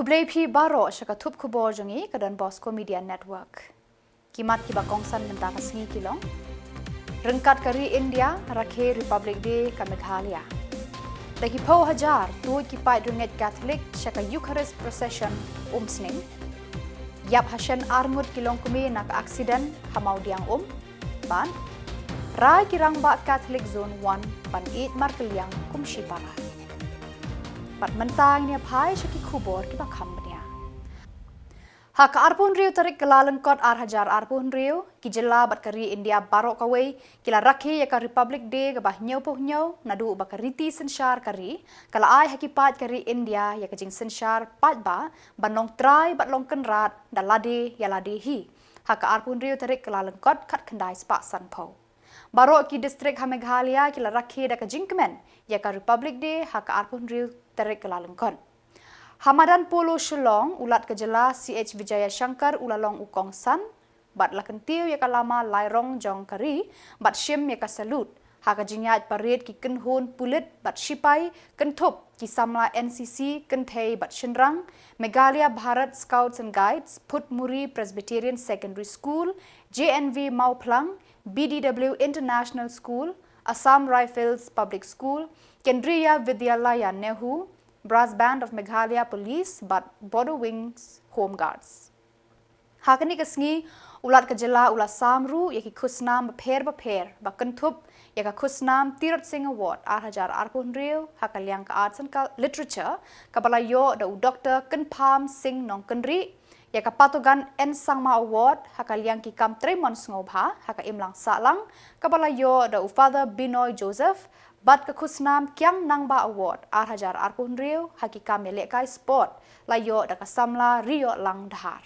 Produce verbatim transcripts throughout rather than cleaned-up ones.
Khublei phi baroh sha ka thup khubor jong ngi ka Don Bosco Media Network. Ki mat kiba kongsan mynta ka sngi ki long: Ryngkat ka ri India, rakhe Republic Day ka Meghalaya. Da ki phew hajar tuid ki paid riewngeit Catholic sha ka Eucharist Procession Umsning. Ïap hashen arngut ki longkmie na ka accident ha Mawdiangum. Bad rai ki rangbah Catholic Zone One ban ïeit markylliang kum shipara. Bad mynta ngin ïa phai sha ki khubor kiba kham bniah. Ha ka arphew hynriew tarik Kyllalyngkot ar hajar arphew hynriew, ki jylla bad ka ri India baroh kawei ki la rakhe ïa ka Republic Day kaba hynñiewphew hynñiew, naduh ba ka riti synshar ka ri ka la ai ha ki paid ka ri India ïa ka jingsynshar paidbah ban long trai bad long kynrad da lade ïa lade hi, ha ka arphew hynriew tarik Kyllalyngkot khatkhyndai spah sanphew. Baroh ki distrik ha Meghalaya ki la rakhe da ka jingkmen ïa ka Republic Day ha ka arphew hynriew tarik Kyllalyngkot. Ha madan polo Shillong, u Lat ka jylla C H Vijayashankar u la long u kongsan bad la kyntiew ïa ka lama lairong jong ka ri bad shim ïa ka salute ha ka jingïaid parade ki kynhun pulit bad shipai kynthup ki samla N C C kynthei bad shynrang, Meghalaya Bharat Scouts and Guides, Phutmuri Presbyterian Secondary School, J N V Mawphlang, B D W International School, Assam Rifles Public School, Kendriya Vidyalaya Nehru, Brass Band of Meghalaya Police bad Bodo Wings Home Guards. Ha kane ka sngi, u Lat ka jylla u la sam ruh ïa ki khusnam bapher bapher ba kynthup ïa ka khusnam Tirot Sing Award ar hajar arphew hynriew ha ka liang ka Arts and Cul- Literature, kaba la ïoh da u Doctor Kynpham Sing Nongkynrih, ïa ka Patogan N Sangma Award ha ka liang ki kam treimon sngewbha ha ka imlang sahlang, kaba la ïoh da u Father Binoy Joseph, bad ka khusnam Kiang Nangbah Award ar hajar arphew hynriew ha ki kam ïalehkai sport la ïoh da ka samla Rioklang Dhar.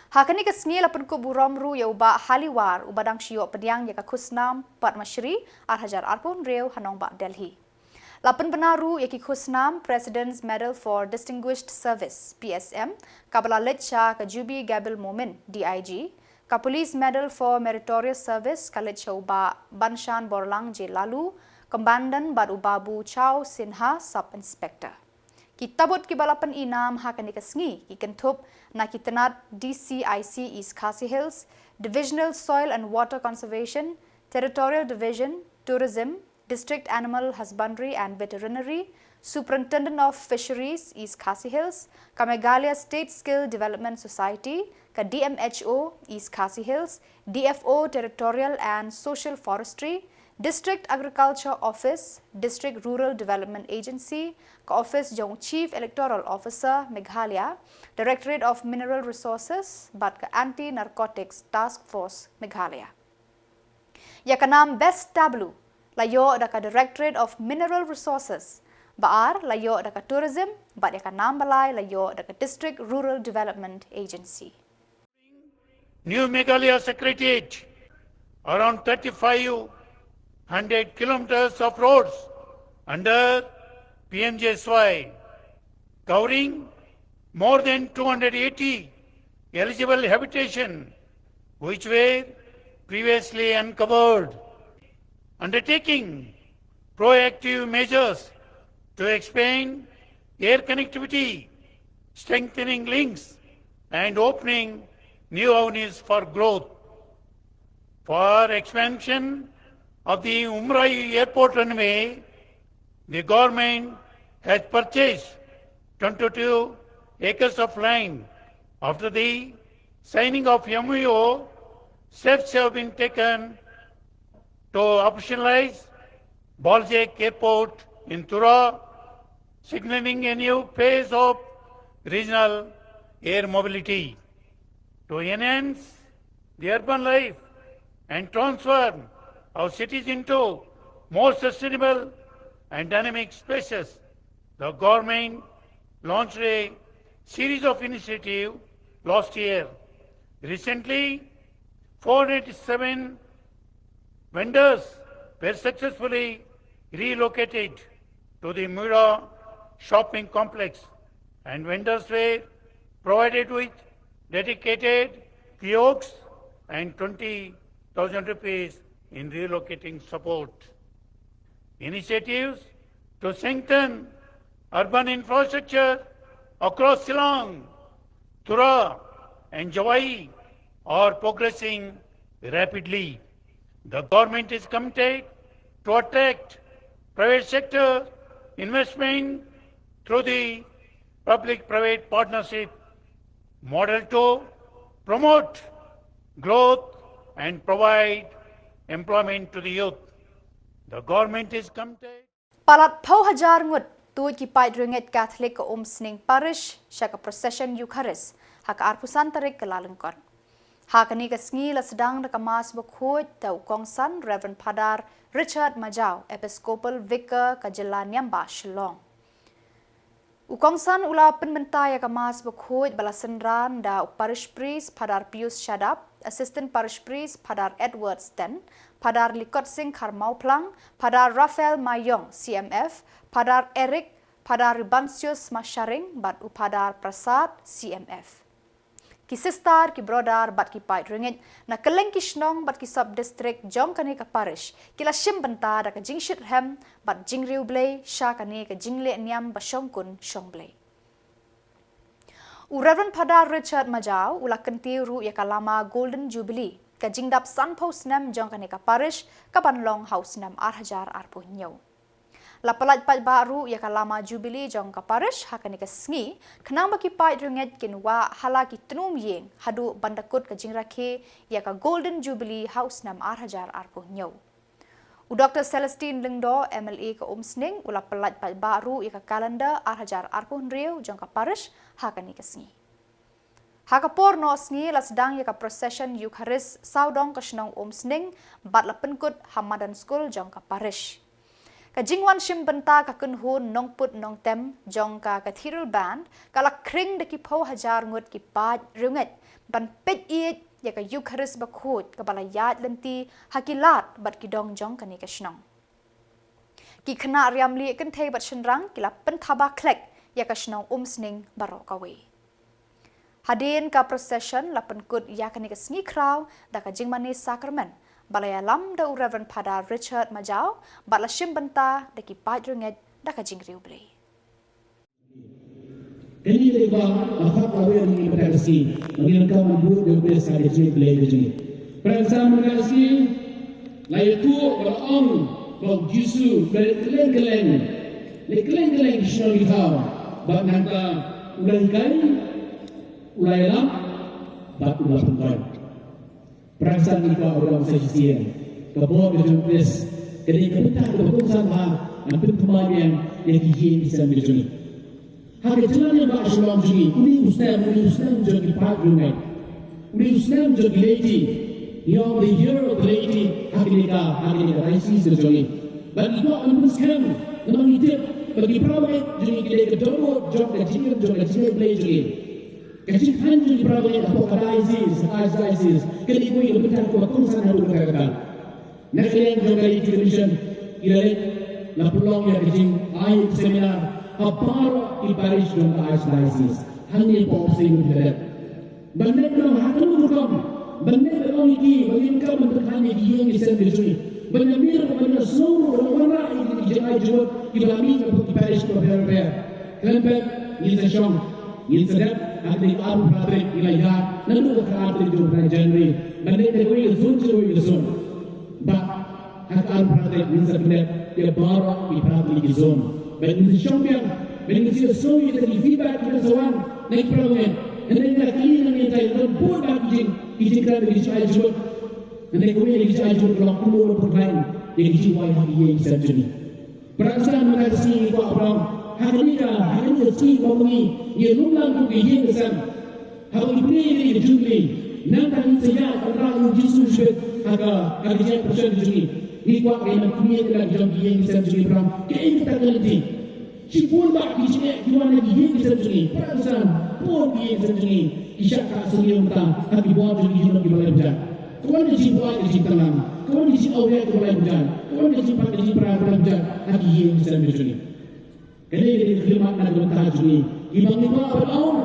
Ha kane ka sngi la pynkup burom ruh ïa u Bah Haliwar uba dang shu ïoh pdiang ïa ka khusnam Padma Shri ar hajar arphew hynriew ha nongbah Delhi. La pynbna ruh ïa ki khusnam President's Medal for Distinguished Service, P S M, kaba la leit sha ka Jubi Gabil Momin, D I G, ka Police Medal for Meritorious Service ka leit sha u Bah Banshan Borlang J Laloo, Commandant, bad u Babu Chao Sinha, Sub Inspector. Ki tabut kiba la pynïnam ha kane ka sngi ki kynthup na ki tnat D C I C East Khasi Hills, Divisional Soil and Water Conservation, Territorial Division, Tourism, District Animal Husbandry and Veterinary, Superintendent of Fisheries East Khasi Hills, ka Meghalaya State Skill Development Society, ka D M H O East Khasi Hills, D F O Territorial and Social Forestry, District Agriculture Office, District Rural Development Agency, ka office jong u Chief Electoral Officer Meghalaya, Directorate of Mineral Resources, bad ka Anti Narcotics Task Force Meghalaya. Ïa ka nam Best Tableau la ïoh da ka Directorate of Mineral Resources, ba ar la ïoh da ka Tourism, bad ïa ka nam ba lai la ïoh da ka District Rural Development Agency. New Meghalaya Secretariat, around thirty-five hundred kilometers of roads under P M G S Y, covering more than two hundred eighty eligible habitation which were previously uncovered. Undertaking proactive measures to expand air connectivity, strengthening links, and opening new avenues for growth. For expansion of the Umraiyur Airport runway, the government has purchased twenty-two acres of land. After the signing of M O U, steps have been taken to operationalize Baljek Airport in Tura, signaling a new phase of regional air mobility. To enhance the urban life and transform our cities into more sustainable and dynamic spaces, the government launched a series of initiatives last year. Recently, four eighty-seven vendors were successfully relocated to the Mura shopping complex, and vendors were provided with dedicated kiosks and twenty thousand rupees in relocating support. Initiatives to strengthen urban infrastructure across Shillong, Tura, and Jowai are progressing rapidly. The government is committed to attract private sector investment through the public-private partnership model to promote growth and provide employment to the youth. The government is committed. Palat phew hajar ngut tuid ki paid riewngeit Katholik ka Umsning Parish sha ka procession Eucharist ha ka arphew san tarik Kyllalyngkot. Ha kane ka sngi la sdang da ka Mass bakhuid da u Kongsan Reverend Father Richard Majaw, Episcopal Vicar ka Jylla Niambah Shillong. U Kongsan u la pynmynta ïa ka Mass bakhuid ba la synran da u Parish Priest Father Pius Shadap, Assistant Parish Priest Father Edward Sten, Father Likot Singh Kharmawphlang, Father Raphael Mayong, C M F, Father Eric, Father Rubansius Masharing bad u Father Prasad, C M F. Ki sister, ki brother bad ki paid riewngeit na kylleng ki shnong bad ki sub district jong kane ka parish ki la shim bynta da ka jingshitrhem bad jingriewblei sha kane ka jingleh niam ba shongkun shongblei. U Reverend Father Richard Majaw u la kyntiew ruh ïa ka lama Golden Jubilee, ka jingdap sanphew snem jong kane ka parish, ka ban long ha u snem ar hajar arphew hynñiew. La pyllait paidbah ruh ïa ka lama Jubilee jong ka parish ha kane ka sngi, khnang ba ki paid riewngeit kin wah ha la ki tnum ïing haduh ban da kut ka jingrakhe ïa ka Golden Jubilee ha u snem ar hajar arphew hynñiew. U Doctor Celestine Lyngdoh, M L A ka Umsning, u la pyllait paidbah ruh ïa ka calendar ar hajar arphew hynriew jong ka parish ha kane ka sngi. Ha ka por noh sngi la sdang ïa ka procession Eucharist sawdong ka shnong Umsning bad la pynkut ha madan skul jong ka parish. Ka jingwan shim bynta ka kynhun nongput nongtem jong ka Cathedral Band ka la khring da ki phew hajar ngut ki paid riewngeit ban peit ïeit ïa ka Eucharist bakhuid kaba la ïaid lynti ha ki lad bad ki dong jong kane ka shnong. Ki khynnah riam lieh kynthei bad shynrang ki la pynthaba khlek ïa ka shnong Umsning baroh kawei. Hadien ka procession la pynkut ïa kane ka sngi khraw da ka jingmane sakramen ba la ïalam da u Reverend Father Richard Majaw bad la shim bynta da ki paid riewngeit da ka jingriewblei. Kane ka dei ba la khot la wer ngi mynta ka sngi. Ngi nang ka man bud da bes ha ka jingblei ka jong ngi. Para ngi sa mynta ka sngi la ïathuh ba la ong ba u Jisu u la leit kylleng kylleng, leit kylleng kylleng ki shnong ki thaw bad nangta u la hikai, u la ïalap bad u la pynkoit. Para ngi sa ngi kwah ban ong sa shisien, ka bor ka jong u Khrist ka dei ka bynta kaba kongsan bha ban pynthymmai biang ïa ki ïing ki sem ki jong ngi. Ha ka jylla Niambah Shillong jong ngi, une u snem, une u snem jong ki paid riewngeit, une u snem jong ki laity, you know, the year of the laity, ha kane ka, ha kane ka diocese ka jong ngi. Bad ngi kwah ban pynskhem namar ngi tip ba ki para bangeit jong ngi ki dei ka dohnud jong ka jingim, jong ka jingim Blei jong ngi. Ka jingkhan jong ki para bangeit hapoh ka diocese, ka archdiocese, ka dei kawei ka bynta kaba kongsan haduh katta katta. Na ka liang jong ka Laity Commission, ki la leit, la pynlong ïa ka jingai seminar ha baroh ki parish jong ka archdiocese. Hangne hapoh Umsning ruh ki la leit. Ban leit ban ong ha kano ka rukom, ban leit ban ong ïa ki ba ngim kam ban pynkhan ïa ki ïing ki sem ki jong ngi. Ban ïamir, ban ïasngew ruh, ban wanrah ïa ki jingai jingmut kiba la mih na ki parish kiba pher bapher. Khlem pep ngin sa shong, ngin sa dep ha ka dei arphew phra tarik, ngi la ïaid naduh ka khatar tarik jong u bnai January ban leit na kawei ka zone sha kawei ka zone. Bad ha ka arphew phra tarik ngin sa pyndep ïa baroh ki phra tylli ki zone. Bad ngin sa shong biang, bad ngin sa ïohsngew ïa kita ki feedback kiba sa wan na ki para bangeit. Hynrei ngi la kylli na ngi, ngi la don bun bah ki jing, ki jingkren, ki jingai jingmut. Hynrei kawei na ki jingai jingmut ka long kumno ban pynkhlaiñ ïa ki jingwai ha ki ïing ki sem jong ngi. Para ngi sa mynta ka sngi ngi kwah ban ong, ha kane ka, ha kane ka sngi ba ngi, ngi lum lang kum ki ïing ki sem. Haba ngi plie ïa ka Jubilee, nangta ngin sa ïaid ban rah ïa u Jisu shibit ha ka, ha ka jingïaid procession jong ngi. Ngi kwah ban ïa man kmie ïa la ki jong ki ïing ki sem jong ngi, para, kaei kata ka lynti. Shibun bah ki jingeh ki wan na ki ïing ki sem jong ngi, para ngi sa, bun ki ïing ki sem jong ngi ki shah ka sngewthuh mynta ha ki bor jong ki jingdon kiba lai bajat. Ka wan ka jingbuaid ka jingtynlang, ka wan ka jingawria kiba lai bajat, ka wan ka jingpang ka jingpra kiba lai bajat ha ki ïing ki sem jong ngi. Kane ka dei ka khlieh mat na ka bynta jong ngi kiba ngi kwah ban ong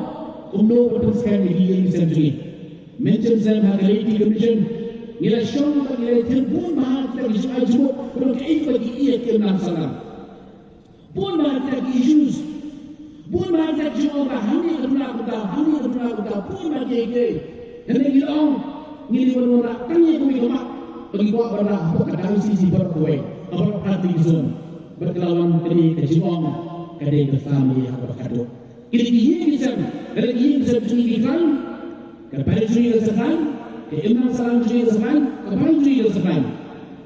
kumno ban pynskhem ïa ki ïing ki sem jong ngi. Mynshem sem ha ka Laity Commission ngi la shong bad ngi la ïathuh bun bah kita ki jingai jingmut, bun kaei kaba ki ïeit ki ym nang sangeh. Bun bah kita ki issues. Bun ba ka jingong ba hangne ka duna ka duna, hangne ka duna ka duna, bun ba kiei kiei. Hynrei ngi la ong, ngi dei ban wanrah tang ïa kawei ka mat ba ngi kwah ban rah hapoh ka diocese baroh kawei, baroh ka diocese. Bad ka la wan kane ka jingong, ka dei ka family ha kaba khatduh. Ki dei ki ïing ki sem, ka dei ki ïing ki sem jong ngi ki khlaiñ, ka parish jong ngi ka sa khlaiñ, ka imlang sahlang jong ngi ka sa khlaiñ, ka parish jong ngi ka sa khlaiñ.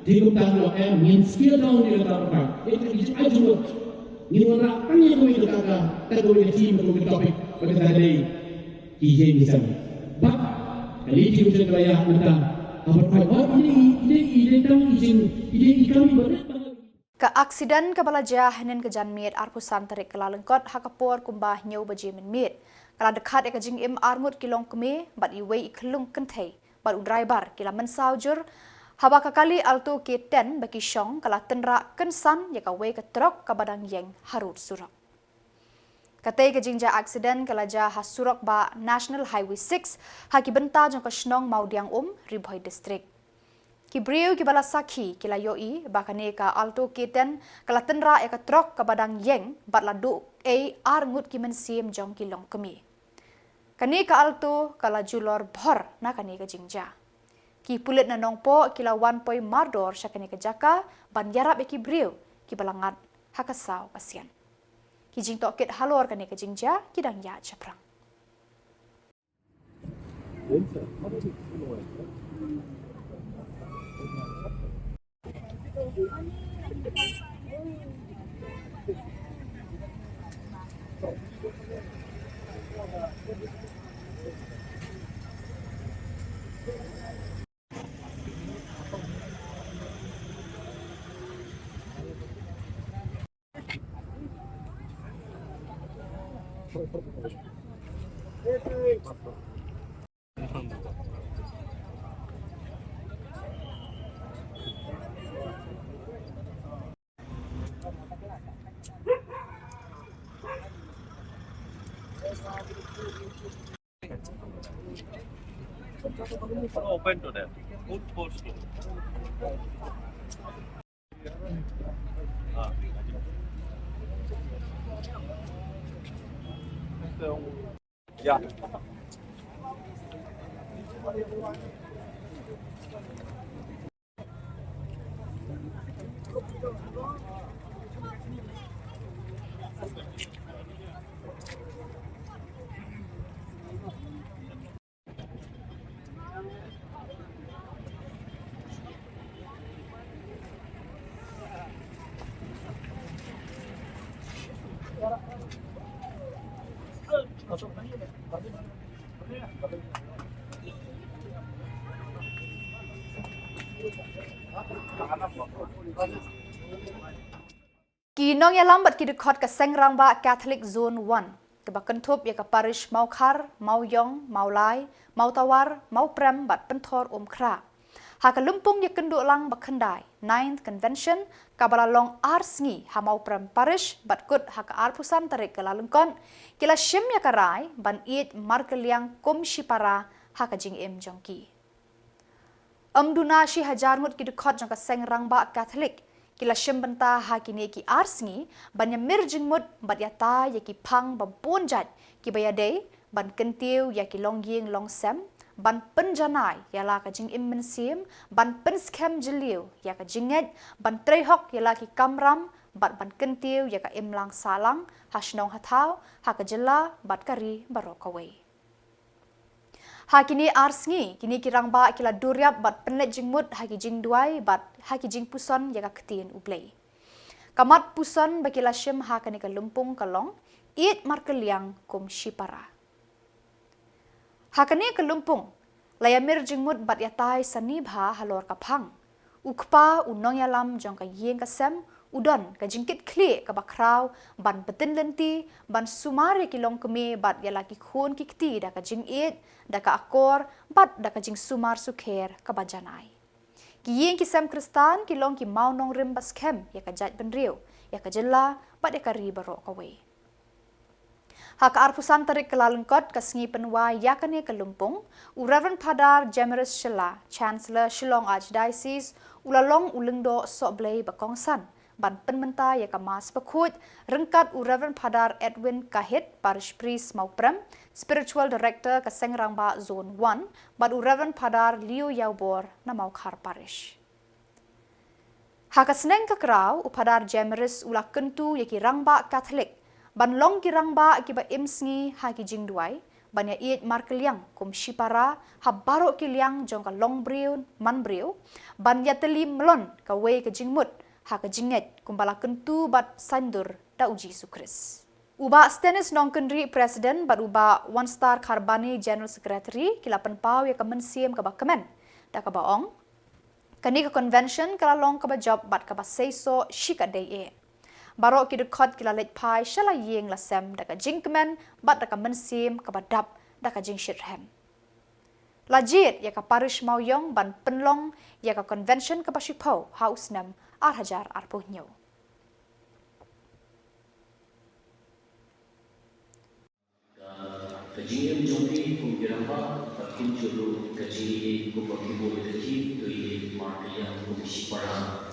Te kumta ngi ong em, ngin scale down ïa kata ka pai. Ïa kata ka jingmut. Ngin wanrah tang ïa kawei ka, ka, kawei ka theme, kawei ka topic, ba kata ka dei ki ïing ki sem. Bad ka lei ki ujor ka la ïaid mynta. Haba ka ong, oh, i dei, i dei, i dei tang i jing, i dei i kami ba rit ba. Ka aksiden kaba la jia hynnin ka janmiet arphew san tarik Kyllalyngkot ha ka por kumba hynñiew baje mynmiet, ka la dkhat ïa ka jingim arngut ki longkmie bad iwei i khyllung kynthei bad u driver ki la mynsaw jur, haba ka kali Alto K ten ba ki shong ka la tynrah kynsan ïa kawei ka trok kaba dang ïeng harud surok. Katei ka jingjia aksiden ka la jia ha surok ba National Highway six, ha ki bynta jong ka shnong Mawdiangum, Ri Bhoi District. Ki briew kiba la sakhi ki la ïohi ba kane ka Alto K ten ka la tynrah ïa ka trok kaba dang ïeng bad la duh ei arngut ki mynsiem jong ki longkmie. Kane ka Alto ka la julor bhor na kane ka jingjia. Ki pulit na Nongpoh ki la wan poi mardor sha kane ka jaka ban ïarap ïa ki briew kiba la ngat ha ka saw ka sian. Ki jingtohkit halor kane ka jingjia ki dang ïaid shaphrang. Open to them. Full force to. Ki nongïalam bad ki dkhot ka Seng Rangbah Catholic Zone one, kaba kynthup ïa ka parish Mawkhar, Mawiong, Mawlai, Mawtawar, Mawprem bad Pynthor Umkhra, ha ka lympung ïakynduh lang ba khyndai, ninth convention, kaba la long ar sngi ha Mawprem Parish bad kut ha ka arphew san tarik Kyllalyngkot, ki la shim ïa ka rai ban ïeit markylliang kum shipara ha ka jingim jong ki. Ym duna shi hajar ngut ki dkhot jong ka Seng Rangbah Catholic ki la shim bynta ha kine ki ar sngi ban ïamir jingmut bad ïatai ïa ki phang ba bun jait kiba ïadei ban kyntiew ïa ki longïing longsem, ban pynjanai ïa la ka jingim mynsiem, ban pynskhem jylliew ïa ka jingngeit, ban trei hok ïa la ki kamram bad ban kyntiew ïa ka imlang sahlang ha shnong ha thaw, ha ka jylla bad ka ri baroh kawei. Ha kine ar sngi, kine ki rangbah ki la duriap bad pynleit jingmut ha ki jingduwai bad ha ki jingpuson ïa ka Ktien U Blei. Ka mat puson ba ki la shim ha kane ka lympung ka long, Ïeit markylliang kum shipara. Ha kane ka lympung, la ïamir jingmut bad ïatai sani bha halor ka phang. U kpa u nongïalam jong ka ïing ka sem u don ka jingkitkhlieh kaba khraw ban btin lynti, ban sumar ïa ki longkmie bad ïa la ki khun ki kti da ka jingïeit, da ka akor bad da ka jingsumar sukher kaba janai. Ki ïing ki sem Khristan ki long ki mawnongrim ba skhem ïa ka jaitbynriew, ïa ka jylla bad ïa ka ri baroh kawei. Ha ka arphew san tarik Kyllalyngkot, ka sngi pynwai ïa kane ka lympung, u Reverend Father Jemiris Shylla, Chancellor Shillong Archdiocese, u la long u lyngdoh sohblei ba kongsan ban pynmynta ïa ka Mass bakhuid ryngkat u Reverend Phadar Edwin Kahit, Parish Priest Mawprem, Spiritual Director ka Seng Rangbah Zone one, bad u Reverend Phadar Leo Ïawbor na Mawkhar Parish. Ha ka sneng ka kraw, u Phadar Jemmeris u la kyntu ïa ki rangbah Katholik ban long ki rangbah kiba im sngi ha ki jingduwai, ban ïaieit markylliang kum shipara ha baroh ki liang jong ka longbriew manbriew, ban ïatylli mlon kawei ka jingmut ha ka jingngeit kumba la kyntu bad saiñdur da u Jisu Khrist. U Bah Stennis Nongkynrih, President, bad u Bah Wanstar Kharbani, General Secretary, ki la pynpaw ïa ka mynsiem kaba kmen da kaba ong, kane ka convention ka la long kaba jop bad kaba seisoh shikatdei eh. Baroh ki dkhot ki la leit phai sha la ïing la sem da ka jingkmen bad da ka mynsiem kaba dap da ka jingshitrhem. La jied ïa ka Parish Mawïong ban pynlong ïa ka convention kaba shiphew ha u snem ar hajar arphew hynñiew. Ka jingim jong phi kum ki rangbah, bad kumjuh ruh ka jingim kumba phi bun ka jingim, to ïa markylliang kum shipara.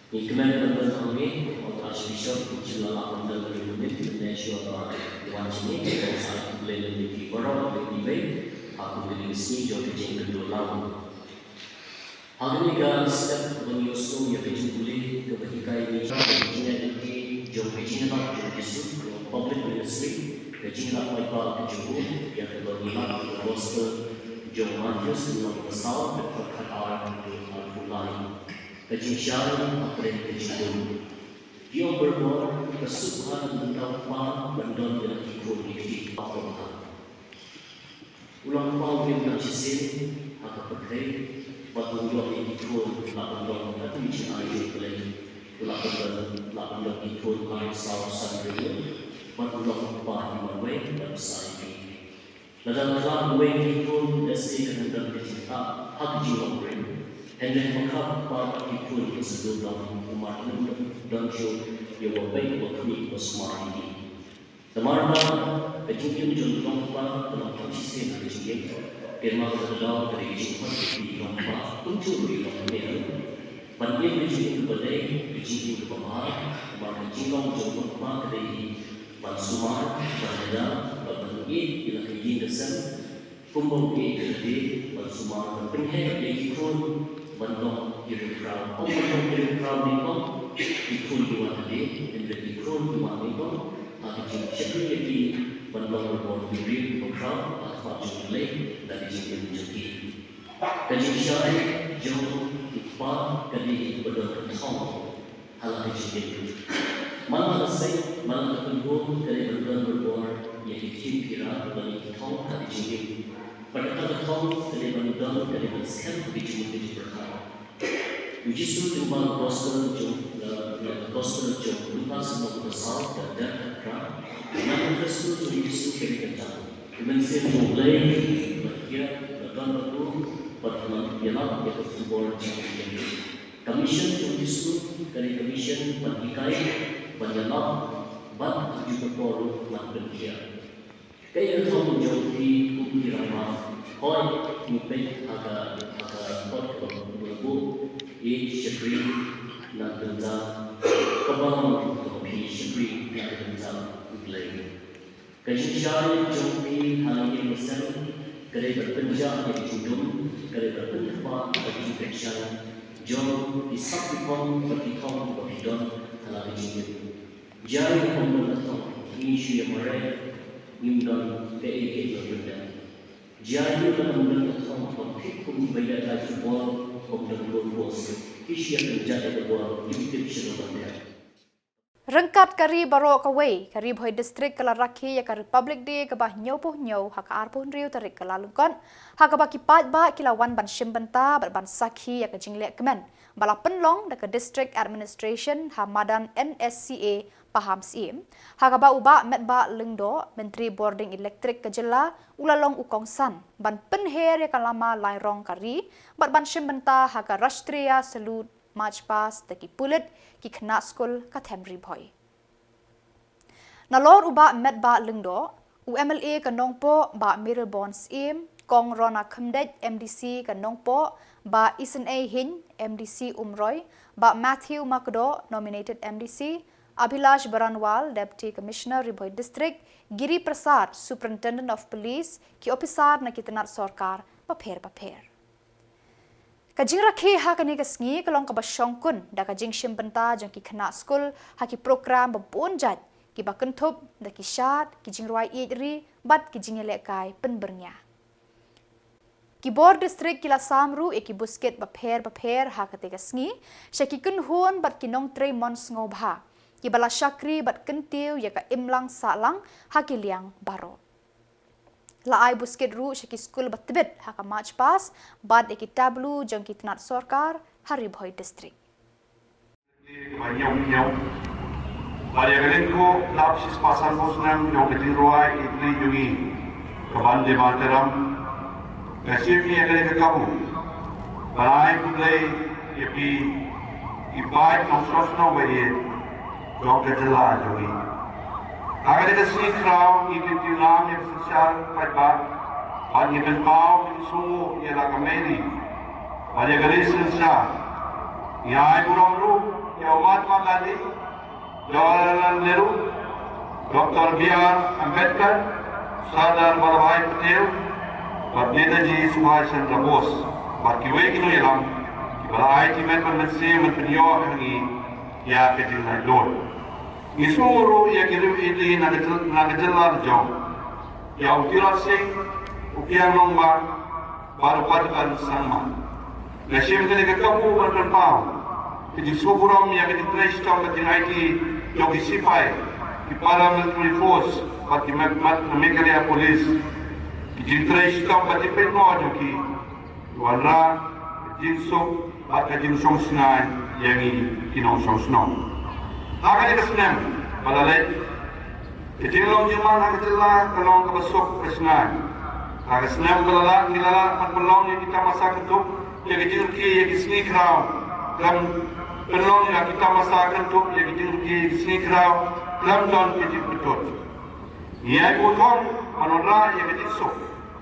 Ngi kmen ban don hangne, ong Archbishop, kum shu la lah ban don ha une u miet, mynne shuwa ba wan jingim, ong sa khublei lem ïa phi baroh, ïa phi baroh, ha kum kane ka sngi jong ka jingkynduh lang. Ha kane ka step ba ngi ïohsngew ïa ka jingpule kaba hikai ngi ïa ka jingïaid lynti jong ka jingïalap jong u Jisu, ka public ministry, ka jingïalap paidbah ka jong u, ïa kaba ngi lap ka gospel jong u Mathaios, ka lynnong kaba saw, ka dkhot khatar haduh khatar. Ka jingshai hapdeng ka jingdum. Ki ong barabor, ka suk ha ka bynta u kpa ban don ïa la ki khun ki kti. U long kpa uba im tang shisien ha ka pyrthei, bad u ïoh ïa ki khun, u lah ban don katto katne jingai jong U Blei, u lah ban don, lah ban don ki khun ar, saw, san, hynriew, bad u long u kpa hi marwei, bad u sa ïa ki. Lada u khlad uwei na ki khun, lehse kan don ka jingtah ha ka jinglong briew. Hynrei haba khlad u kpa bad ki khun, ki sa duh dong, namar kim don shuh ïa uba beit, uba khmih, uba sumar ïa ki. Namar ba ka jingim jong u nongkpa ka long tang shisien ka jingim. Te ma ka daw ka dei ka jingkhot ka jong u nongkpa, kumjuh ruh ïa u nongkynnoh, ban im ka jingim kaba dei, ka jingim kaba bha. Namar ka jinglong jong u nongkpa ka dei hi ban sumar, ban ïada, ban ïeit ïa la ka ïing ka sem. Kumba u ïeit ïa lade, ban sumar, ban pynheh ïa ki khun ban long ki riewkhraw. Ym ban long ki riewkhraw nyngkong, ki khun ki wan hadien, hynrei ki khun ki wan nyngkong, ha ka jingshakri ïa ki ban long ki bor ki briew kiba khraw ha khmat jong U Blei da ka jingim jong ki. Ka jingshai jong u kpa ka dei kaba don ka thong ha la ka jingim. Man la ka seng, man la ka kynhun, ka dei ban don barabor ïa ki theme ki rah ba ngi thong ha ka jingim. Bad kata ka thong ka dei ban don, ka dei ban skhem ha ka jingmut ka jingpyrkhat. U Jisu, lyngba ka gospel jong, eh, ka gospel jong u Lukas, lynnong kaba saw, ka dkhot khatar, na ka gospel jong u Jisu ka dei kata: U Mynsiem jong U Blei, bad ïa, bad don bad u, bad ban ïalap ïa ka khubor jong ka ïing. Ka mission jong u Jisu ka dei ka mission ban hikai, ban ïalap, bad ha kajuh ka por ruh ban pynkhiah. Kaei ka thong jong phi kum ki rangbah? Hooid, ngi peit ha ka, ha ka kot kaba bun, ïeit, shakri, nang bynta, kaba long kaba phi shakri na ka bynta U Blei. Ka jingshai jong phi ha la ïing la sem ka dei ban pynjah ïa ka jingdum, ka dei ban pynkhapha ïa ka jingpynshai jong ki sap ki phong bad ki thong ba phi don ha la ka jingim. Jia ïa u bym don ka thong, ngim shu ïa mareh, ngim don kaei kaei ban pyndem. Jia ïa u bym don ka thong, ba phi kum kiba ïaid lai khubor, bym don purpose, phi shu ïa pynjah ïa ka bor, kim tip shano ban dep. Ryngkat ka ri baroh kawei, ka Ri Bhoi District ka la rakhe ïa ka Republic Day kaba hynñiewphew hynñiew ha ka arphew hynriew tarik Kyllalyngkot, ha kaba ki paidbah ki la wan ban shim bynta bad ban sakhi ïa ka jingleh kmen ba la pynlong da ka District Administration ha madan N S C A Pahamsyiem, ha kaba u Bah Metbah Lyngdoh, Myntri Bording Elektrik ka jylla, u la long u kongsan ban pynher ïa ka lama lai rong ka ri bad ban shim bynta ha ka Rashtriya Salute March Past da ki pulit, ki khynnah skul ka them Ri Bhoi. Nalor u Bah Metbah Lyngdoh, u M L A ka Nongpoh, Bah Mayralborn Syiem, Kong Rona Khymdeit, M D C ka Nongpoh, Bah Isynei Hyne, M D C Umroi, Bah Matthew Makdoh, nominated M D C, Abhilash Baranwal, Deputy Commissioner Ri Bhoi District, Giri Prasad, Superintendent of Police, ki ophisar na ki tnat sorkar bapher bapher. Ka jingrakhe ha kane ka sngi ka long kaba shongkun da ka jingshim bynta jong ki khynnah skul ha ki program ba bun jait, kiba kynthup da ki shad, ki jingrwai ïeit ri bad ki jingïalehkai pynbyrngia. Ki bor district ki la sam ruh ïa ki buskit bapher bapher ha kate ka sngi sha ki kynhun bad ki nongtrei mon sngewbha, kiba la shakri bad kyntiew ïa ka imlang sahlang ha ki liang baroh. La ai buskit ruh sha ki skul ba tbit ha ka March Past bad ïa ki tableau jong ki tnat sorkar ha Ri Bhoi District. Ba nyngkong, ba ïa ka lyngkhuh dap shispah sanphew snem jong ka jingrwai ïeit ri jong ngi, ka Vande Mataram, ka shim ïa kane ka kabu ban ai khublei ïa phi, ki paid nongshong shnong ba ïeit jong ka jylla jong ngi. Ha kane ka sngi khraw ngi kyntiew lang ïa ka synshar paidbah bad ngi pynpaw ka jingsngewnguh ïa la ka Mei ri bad ïa ka ri synshar. Ngi ai burom ruh ïa u Mahatma Gandhi, Jawaharlal Nehru, Doctor B R Ambedkar, Sardar Vallabhbhai Patel bad Netaji Subhash Chandra Bose bad kiwei ki nongïalam kiba la ai jingmut ban mynsiem ban pynïoh ha ngi ïa ka jinglaitluid. Ngi sngewnguh ruh ïa ki riew ïeit ri na ka jyl-, na ka jylla la jong, ïa u Tirot Sing, u Kiang Nangbah bad u Padukan Sangma. Nga shim kane ka kabu ban pynpaw ka jingsngewburom ïa ka jingtrei shitom bad jingaiti jong ki sipai, ki Paramilitary Force bad ki Meg-, Meg-, Meghalaya Police, ki jingtrei shitom bad jingpynpaw jong ki, wanrah ka jingsuk bad ka jingshong shngaiñ ïa ngi ki nongshong shnong. Ha kane ka snem ba la leit, ka jinglong jingman ha ka jylla ka long kaba suk ka shngaiñ. Ha ka snem ba la leit ngi la lah ban pynlong ïa ki tamasa kynthup ïa ka jingrkhie ïa ki sngi khraw khlem, pynlong ïa ki tamasa kynthup ïa ka jingrkhie ïa ki sngi khraw khlem don ka jingpyntut. Ngi ai burom ban wanrah ïa ka jingsuk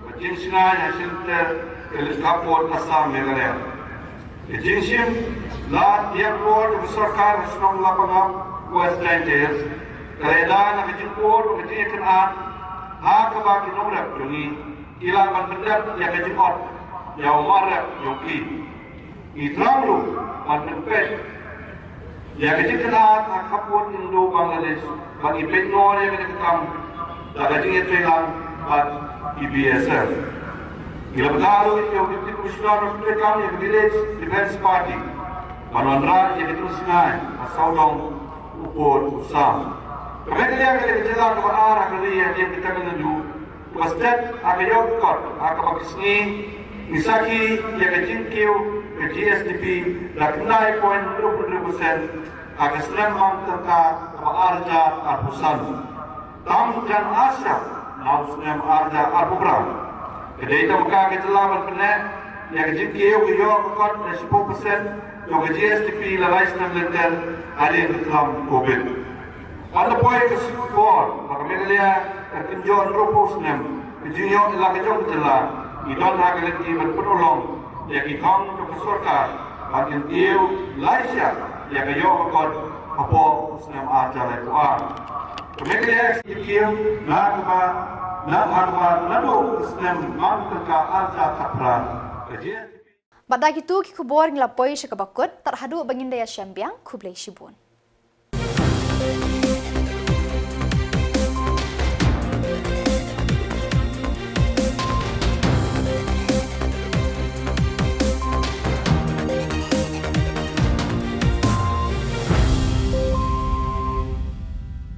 bad jingshngaiñ ha shilynter ka leit ka pud Assam Meghalaya. Ka jingshim lad ïa ka por ka sorkar ha shnong Lapangap West Jaintia Hills ka la ïada na ka jingpur bad ka jingïakynad ha kaba ki nongrep jong ngi ki lah ban pyndep ïa ka jingot ïa u marep jong ki. Ngi thrang ruh ban pynpeit ïa ka jingïakynad ha ka pud Indo-Bangladesh bad ngi peit noh ïa kane ka kam da ka jingïatreilang bad ki B S F. Ngi la bynta ruh ïa u Deputy Commissioner of Trade ïa ka Village Defence Party ban wanrah ïa ka jingsngewsih ha sawdong u pud u sam. Ka Meghalaya ka dei ka jylla kaba ar ha ka ri hadien ka Tamil Nadu, kaba stet ha ka ïoh kot ha kaba ka sngi ngi sakhi ïa ka jingkiew ka G S D P da khyndai point hynriew hynriew percent ha ka snem mang tyngka kaba ar hajar arphew san, tam jan ar shyiap na u snem ar hajar arphew phra. Ka dei tam ka ka jylla ban pynneh ïa ka jingkiew ka ïoh ka kot da shiphew percent jong ka G S D P la lai snem lynter hadien ka khlam Covid. Ban da poi ka por ba ka Meghalaya ka kynjoh hynriewphew snem ka jingïoh ïalam ka jong ka jylla, ngi don ha ka lynti ban pynurlong ïa ki thong jong ka sorkar ban kyntiew lai shyiap ïa ka ïoh ka kot hapoh u snem ar hajar laiphew ar. Ka Meghalaya ka kiew na kaba na kaba naduh u snem mang tyngka ar hajar khatphra ka jia. Bad da kitu ki khubor ngi la poi sha kaba kut, tad haduh ba ngin da ïashem biang, khublei shibun.